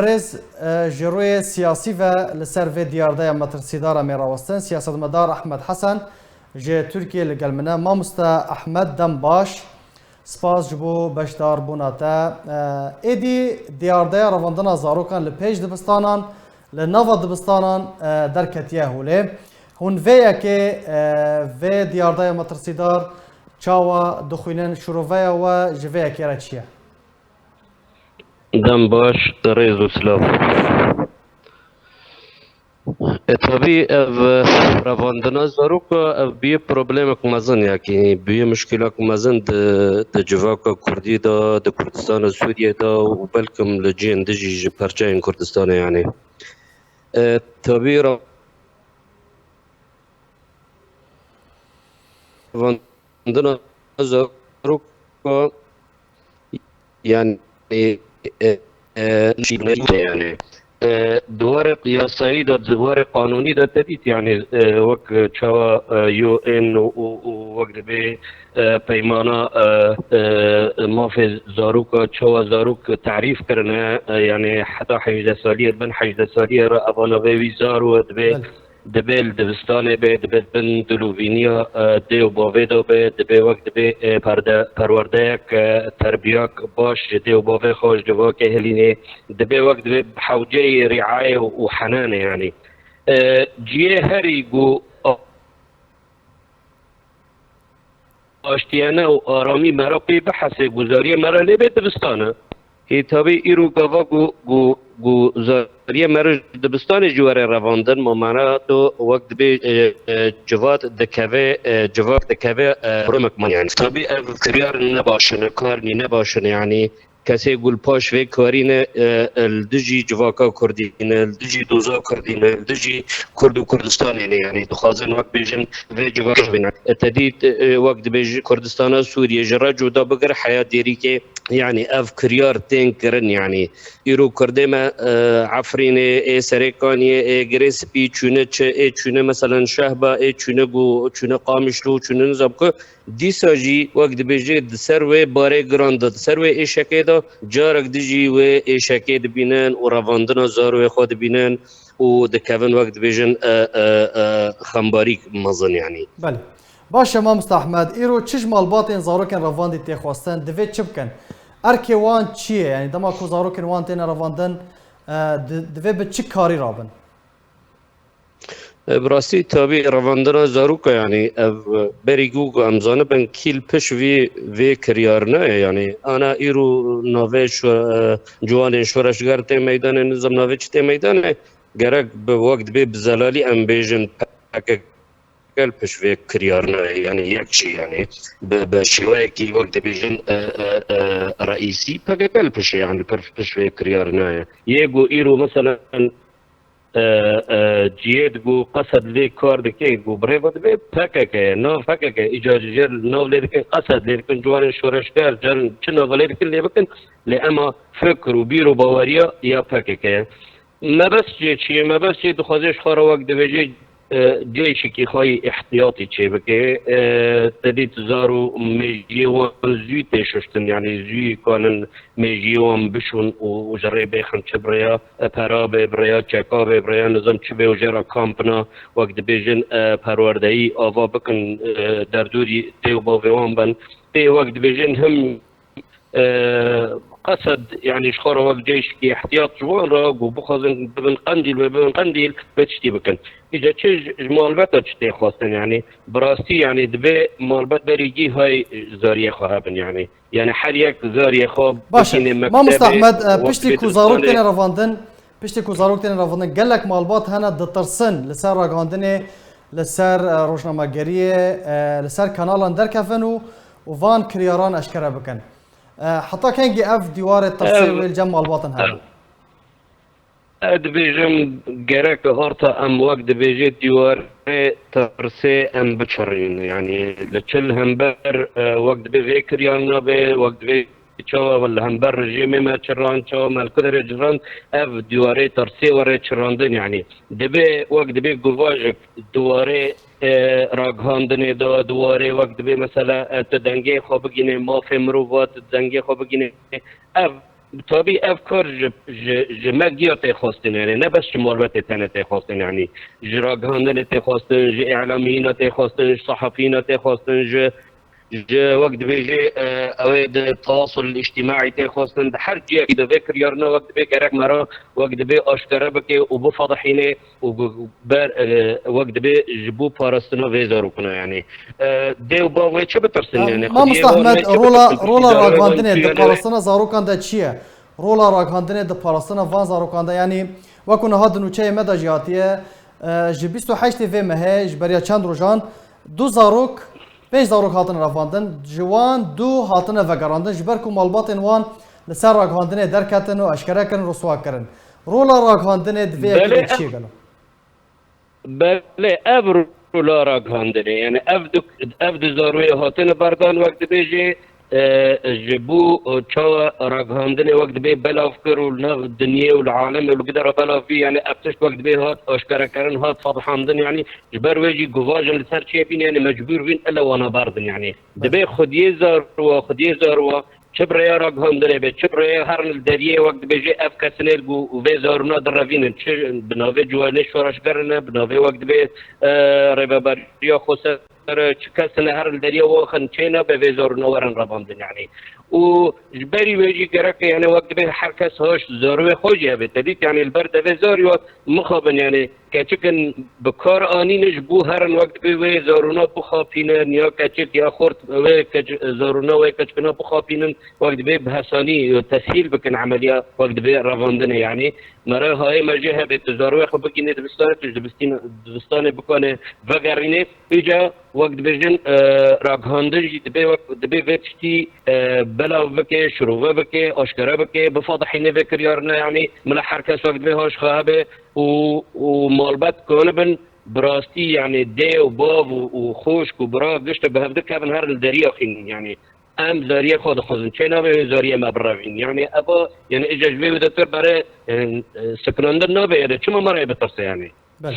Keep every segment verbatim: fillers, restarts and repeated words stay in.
Birêz, e, ji rûyê siyasî ve li ser vê diyardeya metirsîdar em ê rawestin. Siyasetmedar Ehmed Hesen ji Tirkiyê li gel min e. Mamoste Ehmed, dem baş. Spas ji bo beşdarbûna te. E, êdî diyardeya revandina zarokan li pêş dibistanan, li nava dibistanan, e, derketiye holê. Hûn vê yekê, e, vê diyardeya metirsîdar çawa dixwînin? Şiroveya we ji vê yekê re çi ye? Dem baş, rêz û silav. E, tabî ev, e, revandina zaroka, ev bûye problemek mezin, yakî bûye muşkilek mezin di, di civaka Kurdî de, di Kurdistana Sûriyê de û belkim li cihên dijî ji perçeyên Kurdistanê, yanî. E, tabî re-, revandina zaroka, yanî, e, e, yanî, e, di warê yasayî de, di warê qanûnî de te dît, yanî, e, wek çawa, e, U N û, û, û wek dibê, e, peymana, e, e, mafê zaroka, çawa zarok tarîf kirine, e, yanî heta hejdeh saliyê, bin hejdeh saliyê re evana vê wî zaro dibê. Belê. Dibê li dibistanê be, dibê bin dilovîniya, e, dê û bavê de be, dibê wek dibê, e, perde-, perwerdeyek, e, terbiyek baş ji dê û bavê xwe ji civakê hilînê, dibê wek dibê bi hewceyê rîayê û, û henanê, yanî. E, ciyê herî ku a-, aştiyane û aramî me re pê bihesê, ku zariyê me re lê bê dibistan e. Hê tabî îro gava ku, ku, ku zariyê me re ji dibistanê jî were revandin, ma me re to wek dibê, e, e, civat dikeve, e, civak dikeve, e, problemek man, yanî. Tabî ev kiryar ne baş in, kar nî ne baş in, yanî. Kesê ku li paş vê karî ne, e, e, li dijî civaka Kurdî ne, li dijî doza Kurdî ne, li dijî Kurd û Kurdistanê ne, yanî dixwazin wek bêjin vê civaka bîne. E, te dît, e, wek dibêjin Kurdistana Sûriyê ji Reco de bigir heya Dêrîkê, yanî ev kiryar tên kirin, yanî. Îro Kurdê me, e, Efrînê, ê Serêkaniyê, ê Girê Spî çûne çi, ê çûne meselen Şehba, ê çûne ku, çûne Qamişlo, çûne nizam ku, Dîsa jî wek dibêje di ser wê barê giran de, di ser wê êşekê de carek dijî wê êşekê dibînin û revandina zaroyê xwe dibînin û dikevin wek dibêjin, e, e, e, xembarîk mezin, yanî. Belê. Baş e, mamosta Ehmed, îro çi ji malbatên zarokên revandî tê xwestin, divê çi bikin? Erkê wan çi ye? Yanî dema ku zarokên wan têne revandin, e, di-, divê bi çi karî rabin? E, bi rastî tabî revandina zaroka, yanî ev, e, berî ku em zanibin kî li pişt vî, vê kiryarina ye, yanî ana îro navê şo-, e, ciwanên şoreşger tê meydanê, nizam navê çi tê meydanê, gerek bi wek dibê bi zelalî em bêjin P K K li pişt vê kiryarina ye, yanî yek jî, yanî bi, bi şêweyekî wek dibêjin, e, e, e, reîsî P K K li pişt, yanî li pir-, pişt vê kiryarina ye. Yê ku îro meselen e, e, ciyê digo qesed vê kar dike, go birêva dibê P K K, nav P K K, îca ji jêr nav lê dikin, qesed lê dikin, ciwanên şoreşger, carin çi nava lê dikin lê bikin, lê ema fikr û bîr û baweriya ya P K K ye. Mebest jê çi ye? Mebest jê dixwaze ji xwe re wek dibêje, e, ceyşekî xwe yî ihtiyatî çêbike. E, te dît zar û mêjiyê wan zû tê şuştin, yanî zû kanin mêjiyê wan bişûn û, û ji rê bêxin, çi bi rêya, e, pera bê, bi rêya çeka bê, bi rêya nizam çi bê û jê re kampina, wek dibêjin, e, perwerdeyî ava bikin, e, derdorî dê û bavê wan bin. Tê wek dibêjin him, e, qesed, yanî ji xwe re wek ceyşekî ihtiyat ji wan re ku bixwazin bibin qendîl, wê bibin qendîl, vê tiştî bikin. Îca çi ji, ji malbeta çi tê xwestin, yanî bi rastî, yanî divê malbet berî gî hay zariyê xwe hebin, yanî. Yanî her yek zariyê xwe Baş e. bigihîne mektebê, Mamosta Ehmed, e, wek piştî ku zarok dibistanê. têne revandin, piştî ku zarok têne revandin, gelek malbat hene ditirsin li ser ragihandinê, li ser, e, rojnamegeriyê, e, li ser kanalan derkevin û, û van kiryaran eşkere bikin. E, heta kengî ev dîwarê tirsê Ev, wê li cem malbatan hene? Ez dibêjim, gerek arta em wek dibêje dîwarê tirsê em biçirîn. Yanî li çi li hember, e, wek dibê vê kiryar nabe, wek dibê çawa li hember rejîmê me çiran, çawa me li ku derê çiran, ev dîwarê tirsê were çirandin. Yanî dibê wek dibê guvajek dîwarê, e, ragihandinê de, dîwarê wek dibê mesela, e, tu dengê xwe bigînê, mafê mirova tu dengê xwe bigînê. Ev Tabî ev kar ji, ji, ji me giya tê xwestin, yani ne bes ji malbatê tenê tê xwestin, yani ji ragihandinê tê xwestin, ji îlamiyîna tê xwestin, ji sehafiyîna tê xwestin, ji, ji wek dibêjê, e, ew ê di tewasul îctîmaî tê xwestin, di her ciyekî de vê kiryarina wek dibê gerek me re wek dibê aşkere bike û bifedihînê û gu-, ber, e, wek dibê ji bo parastina vê zarokina, yani, e, dê û bav wê çi bitirsin, yani, Mamosta Xwediyê Ehmed, wan wê çi rola, bitirsin, rola zarokê wan raghandinê çi, di yani, parastina zarokan de çi ye? Rola raghandinê di parastina van zarokan de, yanî wekû niha di nûçeyê me de jî hatiye, e, ji bîst û heştê vê mehê, ji beriya çend rojan, du zarok, pênc zarok hatine revandin, ji wan du hatine vegerandin, ji ber ku malbatên wan li ser raghandinê derketin û eşkere kirin, rûswa kirin. Rola raghandinê di vê Belê, yekê de çi ye gelo? Belê, ev rola ragihandinê, yani ev du, ev du zarûyê hatine berdan, wek dibêjê, e, ji bo çawa ragihandinê wek dibê belav kir û li nav dinyê û li alemê û li gidera belav bî, yani ev tişt wek dibê hat aşkerekirin, hat fedihandin, yani ji ber wê jî guvajen li ser çêbîn, yani mecbûr bîn ele wana berdin, yani Belê. dibê xwediyê zarûwa, xwediyê zarûwa, çi bi rêya ragihandinê be, çi bi rêya herin li deriyê, wek dibêje ev kesinê ku vê zarûna direvînin, çi bi navê ciwanê şoreşger ne, bi navê wek dibê, e, rêveberiya xweser, çi kesine herin li deriyê waxin çê nabe vê zarûna werin revandin, yani. Û ji berî wê jî gerek e, yani wek dibê her kes haş zarûyê xwe jî hebe. Te dît, yani li ber devê zarûya mixabin, yani keçik in bi kar anîne ji bo herin wek dibê wê zarûna bixapînin, ya keçik ya xort wê keç-, zarûna wê keçikina bixapînin, wek dibê bi hesanî, e, teshîl bikin emeliya wek dibê revandinê, yanî mere hayê me jê hebe tu zarûyê xwe bigînê dibistanê, tu ji dibistîn-, dibistanê bikane vegerînê, îca wek dibêjin, e, ragihandin jî dibê wek, dibê vê tiştî, e, belav bike, şirove bike, aşkere bike, bifedihîne vê kiryarine, yanî mila her kes wek dibê haş xwe hebe, û, û malbat kanibin bi rastî, yani dê û bav û, û xwişk û bira gişte bi hevdî kevin herin li deriya xînin, yani em zariyê xwe dixwazin, çê nabe wê zariyê me birevîn. Yani eva, yani îca ji vê wê de pir bere, yani, e, sikinandin nabe, yani çima me re bitirse, yani? Belê.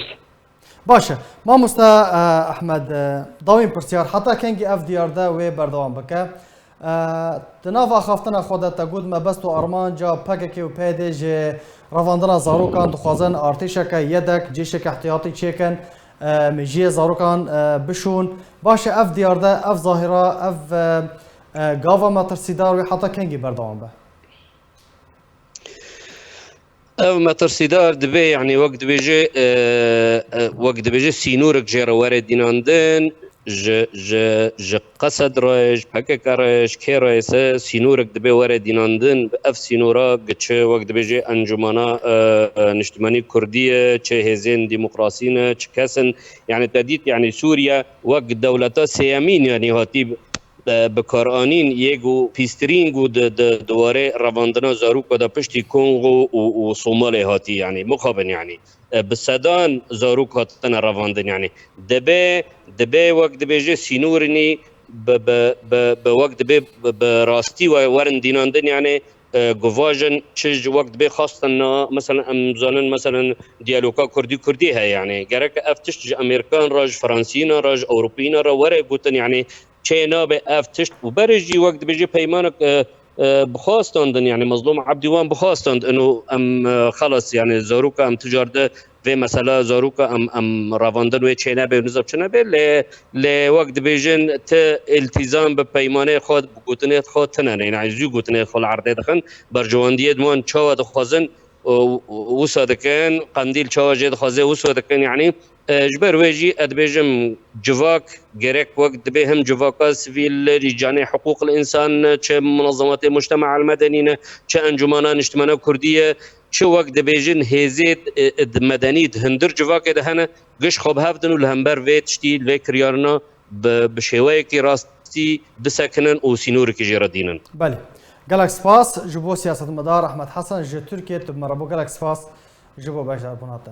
Baş e. Mamosta, e, Ehmed, e, dawîn pirsiyar, heta kengî ev diyar de wê berdewam bike? E, di nav axaftina xwe de te got mebest û armanca P K K û P Y D ji revandina zarokan dixwazin artêşeke yedek, cêşeke ihtiyatî çêkin, e, mêjiyê zarokan, e, bişûn. Baş e, ev diyar de, ev zahîra, ev, e, e, gava metirsîdar wê heta kengî berdewam be? Ev metirsîdar dibe, yani wek dibêje, e, e, wek dibêje sînorek jê re were dînandin, ji, ji, ji Qesed re, ji P K K re, ji kê re se sînorek dibe were dînandin, bi ev sînora gi çi wek dibêje encûmana, e, e, niştimanî kurdî ye, çi hêzên demokrasî ne, çi kes in. Yani te dît, yani Sûriye wek dewleta sêyemîn, yani hatî e, bikaranîn yê ku pîstirîn ku di, di, di warê revandina zaroka de piştî Kongo û, û Somalê hatî, yanî mixabin, yanî, e, bi sedan zarok hatine revandin, yanî dibe, dibe wek dibêje sînorinî bi, bi, bi, bi wek dibe bi, bi rastî we werin dînandin, yanî, e, guvajin çi ji wek dibe xastin na, mesela em zanin, mesela diyaloga Kurdî Kurdî heye, yanî gerek ev tişt ji Amerîkan re, ji Fransiyîna re, ji Ewropîna re were gotin, yanî çê nabe ev tişt û berê jî wek dibêje peymanek, e, e, bixwastandin, yani Mezlûm Ebdî wan bixwastandin û em, e, xelas, yani zaroka em tu car de vê mesela zaroka em, em revandin wê çê nebe û nizam çi nebe, lê, lê wek dibêjin ti îltîzam bi peymanê xwe, bi gotinê xwe tine ne, yani zû gotinê xwe li erdê dixin, berjewendiyê di wan çawa dixwazin, û, û, wisa dikin, qendîl çawa jê dixwaze wisa dikin, yani, e, ji ber wê jî ez dibêjim civak gerek wek dibê him civaka sivîl, canê hiqûq li însan ne, çi munezematê mujtema el medenî ne, çi encûmana niştimana kurdî ye, çi wek dibêjin hêzê, e, e, medenî di hundir civakê de hene, giş xwe bi hev din û li hember vê tiştî, li vê kiryarina bi, bi şêweyekî rastî bisekinin û sînorikî jê re dînin. Belê. Gelek spas ji bo siyasetmedar Ehmed Hesen ji Tirkiyê, tu bi me re bû. Gelek spas ji bo beşdarbûna te.